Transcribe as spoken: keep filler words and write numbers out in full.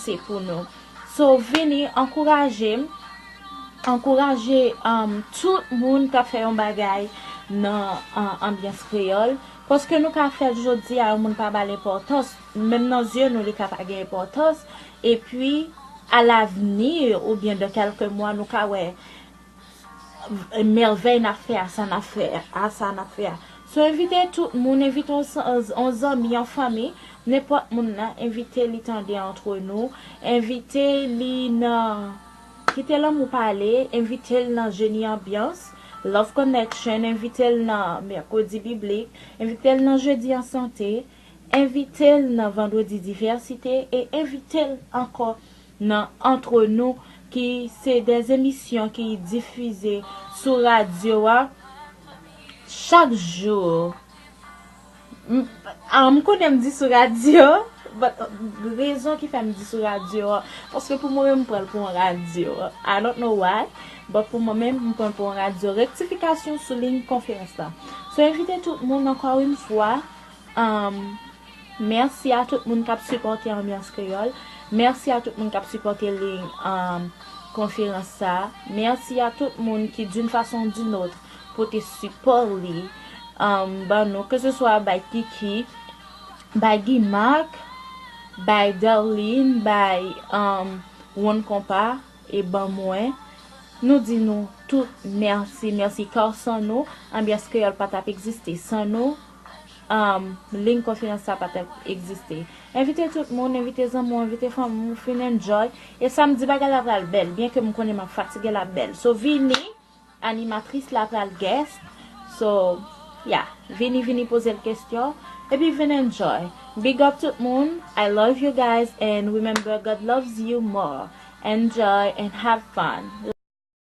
se pou nou. So, vini, ankouraje m, ankouraje um, tout moun k ap fè yon bagay nan uh, anbyans kreyòl. Paske nou ka fè l jodi a, yon moun pa ba l enpòtans, menm nan zye nou, li ka pa gen enpòtans. Epi, alavni, oubyen dan kèlke mwa, nou ka wè mèvèy n ap fè a, sa n ap fè a, sa n ap fè a. So, envite tout moun, envite yon, yon zanmi, yon fanmi, nenpòt moun nan, envite li tande Antre Nou, envite li nan Kite Lanmou Pale, envite l nan Jeni Anbyans, Love Connection, envite l nan Mèkredi Biblik, envite l nan Jedi an Sante, envite l nan Vandredi Divèsite e envite l ankò nan Antre Nou, ki se de emisyon ki difize sou radyo a chak jou. M, ah, m konnen m di sou radyo, but uh, rezon ki fè m di sou radyo a, paske pou mwen menm m pran l pou yon radyo. I don't know why, but pou mwen menm m pran l pou yon radyo. Rektifikasyon sou liy konferans la. So, envite tout moun ankò yon fwa. Um, mèsi a tout moun k ap sipòte Anbyans Kreyòl. Mèsi a tout moun k ap sipòte liy um, konferans sa a. Mèsi a tout moun ki, d'une façon ou d'une autre, pote sipò li um, ban nou, keseswa bay Kiki, bay Guy Marc, bay Darline, bay um, Wonn Konpa, e ban mwen. Nou di nou tout mèsi, mèsi, kar san nou, Anbyans Kreyòl pa t ap egziste. San nou, um, liy konferans sa pa t ap egziste. Envite tout moun, envite zanmi w, envite fanmi w, fin enjoy. E samdi bagay la pral bèl, byen ke m konnen m ap fatige, l ap bèl. So, vini, animatris la pral guest. So, yeah, vini, vini poze l kesyon. Epi vin enjoy. Big up tout moun. I love you guys. And remember, God loves you more. Enjoy and have fun.